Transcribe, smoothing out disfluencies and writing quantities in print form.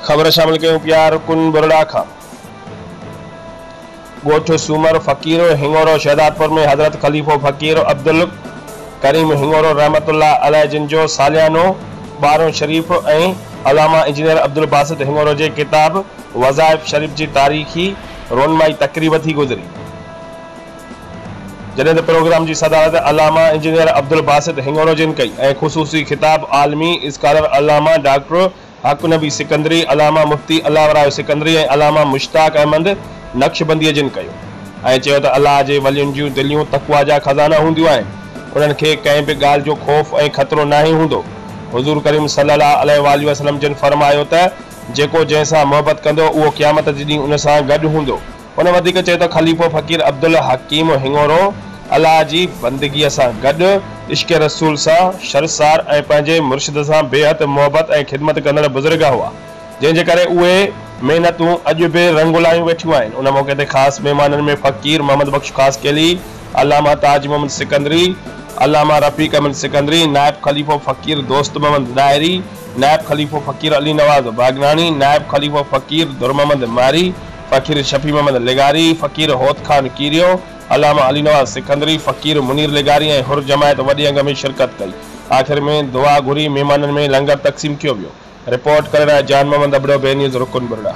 خبر شامل ڪيون پيا رڪن ٻرڙا کان. ڳوٺ سومر فقير هڱورو شهدادپور ۾ حضرت خليفو فقير عبدالڪريم هڱورو رحمة الله عليه جن جو ساليانو ٻارهون شريف ۽ علامه انجنيئر عبدالباسط هڱورو جي ڪتاب وظائف شريف جي تاريخي رونمائي تقريب ٿي گذري. جڏهن ته پروگرام جي صدارت علامه انجنيئر عبدالباسط هڱورو جن ڪئي ۽ خصوصي خطاب عالمي اسڪالر علامه ڊاڪٽر حق نبي سڪندري، علامه مفتي الله ورايو سڪندري ۽ علامه مشتاق احمد نقشبنديء جن ڪيو ۽ چيو ته الله جي ولين جون دليون تقويٰ جا خزانا هونديون آهن، انهن کي ڪنهن به ڳالهه جو خوف ۽ خطرو ناهي هوندو. حضور ڪريم صلي الله عليه واٰله وسلم جن فرمايو ته جيڪو جنهن سان محبت ڪندو اهو قيامت جي ڏينهن ان سان گڏ هوندو. هن وڌيڪ چيو ته خليفو فقير عبدالحڪيم هڱورو الله جي بندگيء سان گڏ عشق رسول سان شرسار ۽ پنهنجي مرشد سان بيحد محبت ۽ خدمت ڪندڙ بزرگ هئا، جنهن جي ڪري اهي محنتون اڄ به رنگ لايون ويٺيون آهن. ان موقعي تي خاص مهمانن ۾ فقير محمد بخش خاصخيلي، علامه تاج محمد سڪندري، علامه رفيق احمد سڪندري، نائب خليفو فقير دوست محمد ڏاهري، نائب خليفو فقير علي نواز باگناڻي، نائب خليفو فقير درمحمد ماري، فقير شفيع محمد لغاري، فقير هوت خان ڪيريو، علامه علي نواز سڪندري، فقير منير لغاري ۽ حر جماعت وڏي انگ ۾ شرڪت ڪئي. آخر ۾ دعا گهري مهمانن ۾ لنگر تقسيم ڪيو ويو. رپورٽ ڪري رهيا جان محمد ابڙو، بي نيوز رڪن ٻرڙا.